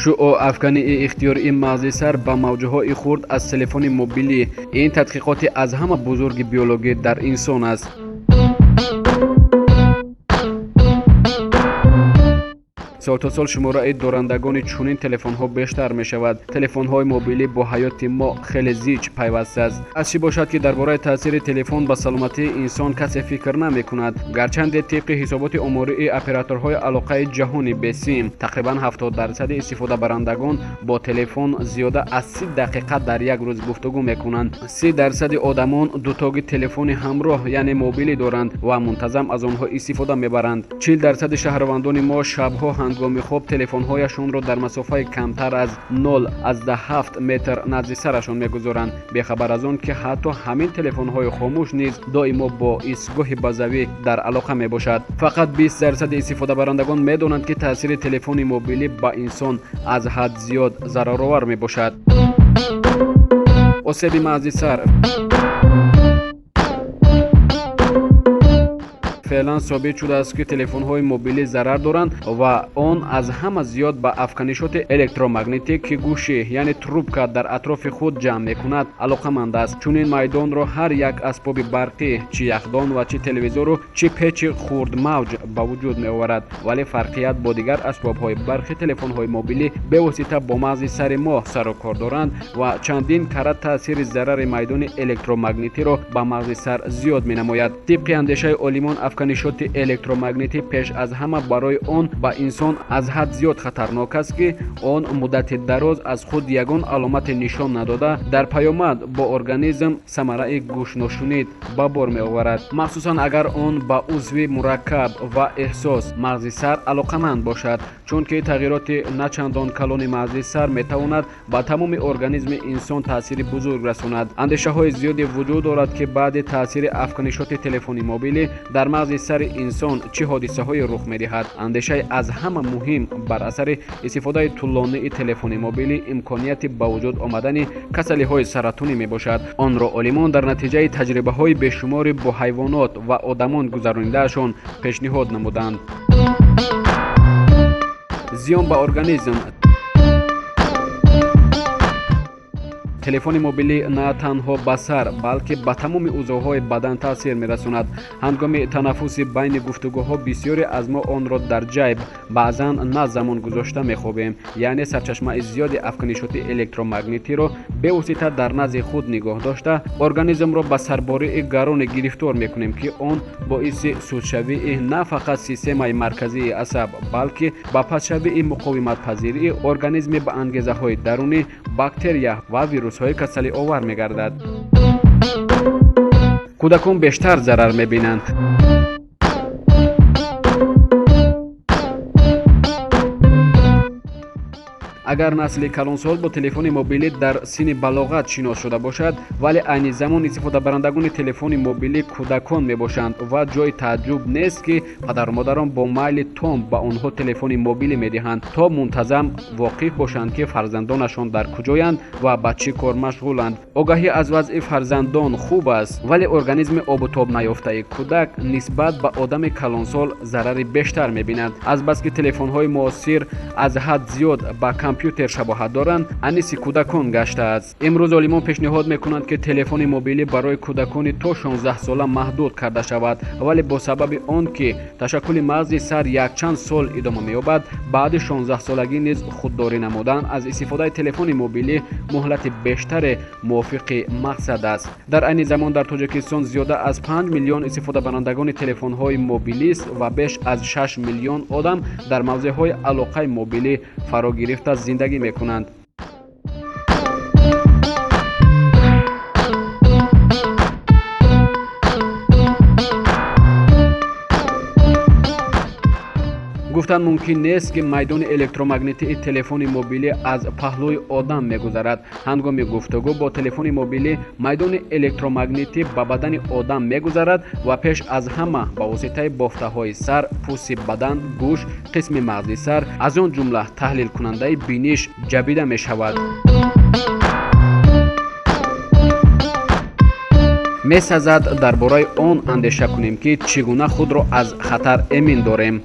Шуоафкании ихтиёрии мағзи сар ба мавҷҳои хурд аз телефони мобилӣ ин тадқиқоти аз ҳама бузурги биологӣ дар инсон аст. Сол то сол шумораи дорандагони чунин телефонҳо бештар мешавад. Телефонҳои мобилӣ бо ҳаёти мо хеле зич пайваст аст. Аз чӣ бошад, ки дар бораи таъсири телефон ба саломатии инсон касе фикр намекунад? Гарчанде тибқи ҳисоботи омории операторҳои алоқаи ҷаҳони бесим, тақрибан 70% истифодабарандагон бо телефон зиёда аз 30 дақиқа дар як рӯз гуфтугӯ мекунанд. 30% одамон дутоги телефони ҳамроҳ, яъне мобилӣ доранд ва мунтазам аз онҳо истифода мебаранд. 40% шаҳрвандони мо шабҳо ҳангоми хоб телефонҳояшонро дар масофаи камтар аз 0,7 метр назди сарашон мегузоранд, бехабар аз он ки ҳатто ҳамин телефонҳои хомӯш низ доимо бо истгоҳи базавӣ дар алоқа мебошад. Фақат 20% истифодабарандагон медонанд, ки таъсири телефони мобилӣ ба инсон аз ҳад зиёд зараровар мебошад. Осеби мағзи сар. Феълан собит шудааст, ки телефонҳои мобилӣ зарар доранд ва он аз ҳама зиёд ба афканишоти электромагнитӣ, ки гӯшӣ, яъне трубка, дар атрофи худ ҷамъ мекунад, алоқаманд аст. Чунин майдонро ҳар як асбоби барқӣ, чӣ яхдон ва чӣ телевизору чӣ печи хурдмавҷ, ба вуҷуд меоварад. Вале фарқият бо дигар асбобҳои барқи телефонҳои мобилӣ бевосита бо мағзи сари мо сару кор доранд ва чандин карат таъсири зарари майдони электромагнитиро ба мағзи сар зиёд менамояд. Тибқи андешаи олимон, афканишоти электромагнитӣ пеш аз ҳама барои он ба инсон аз ҳад зиёд хатарнок аст, ки он муддати дароз аз худ ягон аломате нишон надода, дар паёмад бо организм самараи гӯшношунид ба бор меоварад, махсусан агар он ба узви мураккаб ва эҳсос, мағзи сар, алоқаманд бошад, чунки тағйироти начандон калони мағзи сар метавонад ба тамоми организми инсон таъсири бузург расонад. Андешаҳои зиёде вуҷуд дорад, ки баъди таъсири афканишоти телефони мобилӣ дар мағзи сари инсон чӣ ҳодисаҳое рух медиҳад. Андешаи аз ҳама муҳим: бар асари истифодаи тӯлонии телефони мобилӣ имконияти ба вуҷуд омадани касалиҳои саратонӣ мебошад. Онро олимон дар натиҷаи таҷрибаҳои бешумори бо ҳайвонот ва одамон гузаронидаашон пешниҳод намуданд. Зиён ба организм. Телефони мобилӣ на танҳо ба сар, балки ба тамоми узвҳои бадан таъсир мерасонад. Ҳангоми танаффуси байни гуфтугӯҳо бисёре аз мо онро дар ҷайб, баъзан на замон гузошта мехобем, яъне сарчашмаи зиёди афканишоти электромагнитиро бевосита дар назди худ нигоҳ дошта, организмро ба сарбории гароне гирифтор мекунем, ки он боиси сустшавии на фақат системаи марказии асаб, балки ба пастшавии муқовиматпазирии организми ба ангезаҳои дарунӣ, бактерия ва вирусҳои касалиовар мегардад. Кӯдакон бештар зарар мебинанд. Агар насли калонсол бо телефони мобилӣ дар синни балоғат шинос шуда бошад, вале айни замон истифодабарандагони телефони мобилӣ кӯдакон мебошанд ва ҷои тааҷҷуб нест, ки падару модарон бо майли том ба онҳо телефони мобилӣ медиҳанд, то мунтазам воқиф бошанд, ки фарзандонашон дар куҷоянд ва ба чӣ кор машғуланд. Огаҳӣ аз вазъи фарзандон хуб аст, вале организми обутоб наёфтаи кӯдак нисбат ба одами калонсол зарари бештар мебинад. Азбаски телефонҳои муосир аз ҳад зиёд ба компютер шабоҳат доранд, аниси кӯдакон гаштааст. Имрӯз олимон пешниҳод мекунанд, ки телефони мобилӣ барои кӯдакони то 16 сола маҳдуд карда шавад, вале бо сабаби он ки ташаккули мағзи сар якчанд сол идома меёбад, баъди 16 солагӣ низ худдорӣ намудан аз истифодаи телефони мобилӣ муҳлати бештаре мувофиқи мақсад аст. Дар айни замон дар Тоҷикистон зиёда аз 5 миллион истифодабарандагони телефонҳои мобилист ва беш аз 6 миллион одам дар мавзеъҳои алоқаи мобилӣ фаро гирифта зиндагӣ мекунанд. Гуфтан мумкин нест, ки майдони электромагнитии телефони мобилӣ аз паҳлӯи одам мегузарад. Ҳангоми гуфтугӯ бо телефони мобилӣ майдони электромагнитӣ ба бадани одам мегузарад ва пеш аз ҳама ба воситаи бофтаҳои сар, пӯсти бадан, гӯш, қисми мағзи сар, аз он ҷумла таҳлилкунандаи биниш ҷабида мешавад. Месазад дар бораи он андеша кунем, ки чӣ гуна худро аз хатар эмин дорем.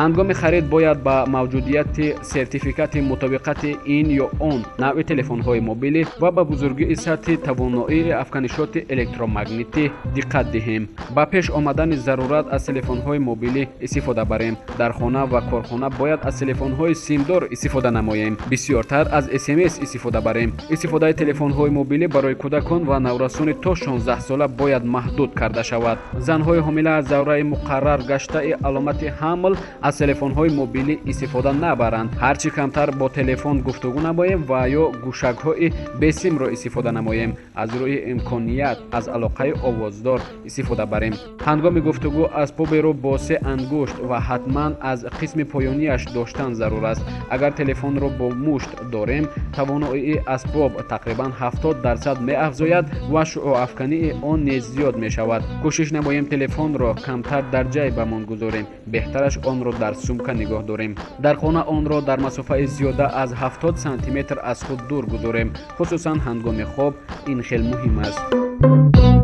Ҳангоми харид бояд ба мавҷудияти сертификати мутобиқати ин ё он навъи телефонҳои мобилӣ ва ба бузургии сатҳи тавоноии афканишоти электромагнитӣ диққат диҳем. Ба пеш омадани зарурат аз телефонҳои мобилӣ истифода барем. Дар хона ва корхона бояд аз телефонҳои симдор истифода намоем, бисёртар аз СМС истифода барем. Истифодаи телефонҳои мобилӣ барои кӯдакон ва наврасони то 16 сола бояд маҳдуд карда шавад. Занҳои ҳомила аз давраи муқаррар гаштаи аломати ҳамл аз телефонҳои мобилӣ истифода набаранд. Ҳарчи камтар бо телефон гуфтугӯ намоем ва ё гӯшакҳои бесимро истифода намоем. Аз рӯи имконият аз алоқаи овоздор истифода барем. Ҳангоми гуфтугӯ асбоберо бо се ангушт ва ҳатман аз қисми поёнияш доштан зарур аст. Агар телефонро бо мушт дорем, тавоноии асбоб тақрибан 70% меафзояд ва шуъоафкании он низ зиёд мешавад. Кӯшиш намоем телефонро камтар дар ҷайбамон гузорем, беҳтараш онро дар сумка нигоҳ дорем. Дар хона онро дар масофаи зиёда аз 70 сантиметр аз худ дур гузорем, хусусан ҳангоми хоб ин хел муҳим аст.